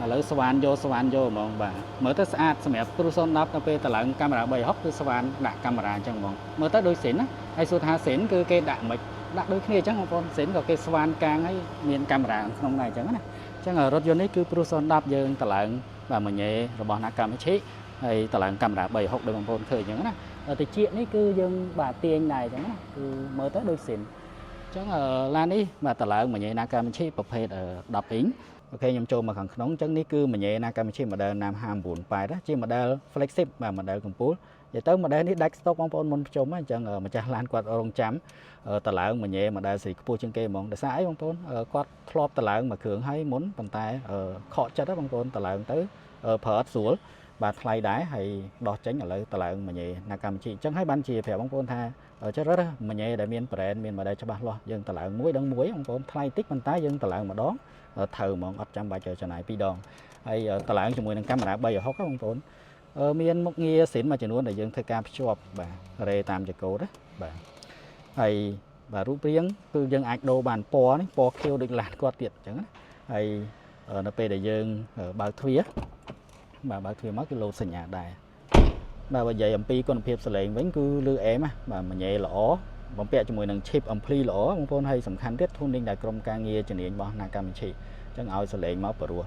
ឥឡូវស្វានយកស្វានយកហ្មងបាទមើលទៅស្អាតសម្រាប់ Cruise 10ដល់ពេលតឡើងកាមេរ៉ា360គឺស្វានដាក់កាមេរ៉ាអញ្ចឹងហ្មងមើលទៅដូចសិនណាហើយសួរថាសិនគឺគេដាក់មិនដាក់ដូចគ្នាអញ្ចឹងបងប្អូនសិនក៏គេស្វានកាងហើយមានកាមេរ៉ាក្នុងដែរអញ្ចឹងណាអញ្ចឹងរថយន្តនេះគឺ Cruise 10យើងតឡើងបាទម៉ញេរបស់ Nakamichi ហើយតឡើងកាមេរ៉ា360ដូចបងប្អូនឃើញអញ្ចឹងណាតិចនេះគឺយើងបាទទាញដែរអញ្ចឹងណាគឺមើលទៅដូចសិនអញ្ចឹងឡាននេះបាទតឡើងម៉ញេ Nakamichi ប្រភេទ10អ៊ីង OK ខ្ញុំចូលមកខាងក្នុងអញ្ចឹងនេះគឺម៉ញេ Nakamichi model ណាម598ណាជា model flagship បាទ model កំពូលនិយាយទៅ model នេះដាច់ stock បងប្អូនមុនភ្ជុំអញ្ចឹងម្ចាស់ឡានគាត់រងចាំតឡើងម៉ញេ model ស៊េរីខ្ពស់ជាងគេហ្មងដោយសារអីបងប្អូនគាត់ធ្លាប់តឡើងមួយគ្រឿងហើយមុនប៉ុន្តែខកចិត្តបងប្អូនតឡើងទៅប្រើអត់ស្រួលបាទថ្លៃដែរហើយដោះចេញឥឡូវតឡើងម៉ញេ Nakamichi អញ្ចឹងហើយបានជាប្រាប់បងប្អូនថាជ្រើសរើសម៉ញេដែលមាន brand មាន model ច្បាស់លាស់យើងតឡើងមួយដឹងមួយបងប្អូនថ្លៃតិចប៉ុន្តែយើងតឡើងម្ដងត្រូវហ្មងអត់ចាំបាច់ចំណាយពីរដងហើយតឡើងជាមួយនឹងកាមេរ៉ា360បងប្អូនមានមុខងារសិនមួយចំនួនដែលយើងធ្វើការភ្ជាប់បាទរេតាមចកោតណាបាទហើយបាទរូបរាងគឺយើងអាចដូរបានពណ៌នេះពណ៌ខៀវដូចឡានគាត់ទៀតអញ្ចឹងណាហើយនៅពេលដែលយើងបើកទ្វារបាទបើកទ្វារមកគឺលោតសញ្ញាដែរបាទបើនិយាយអំពីគុណភាពសលេងវិញគឺលឺអេមណាបាទមញ៉េល្អបំពាក់ជាមួយនឹង chip ampli ល្អបងប្អូនហើយសំខាន់ទៀត tuning ដែលក្រុមការងារជំនាញរបស់ Nakamichi អញ្ចឹងឲ្យសលេងមកព្រោះ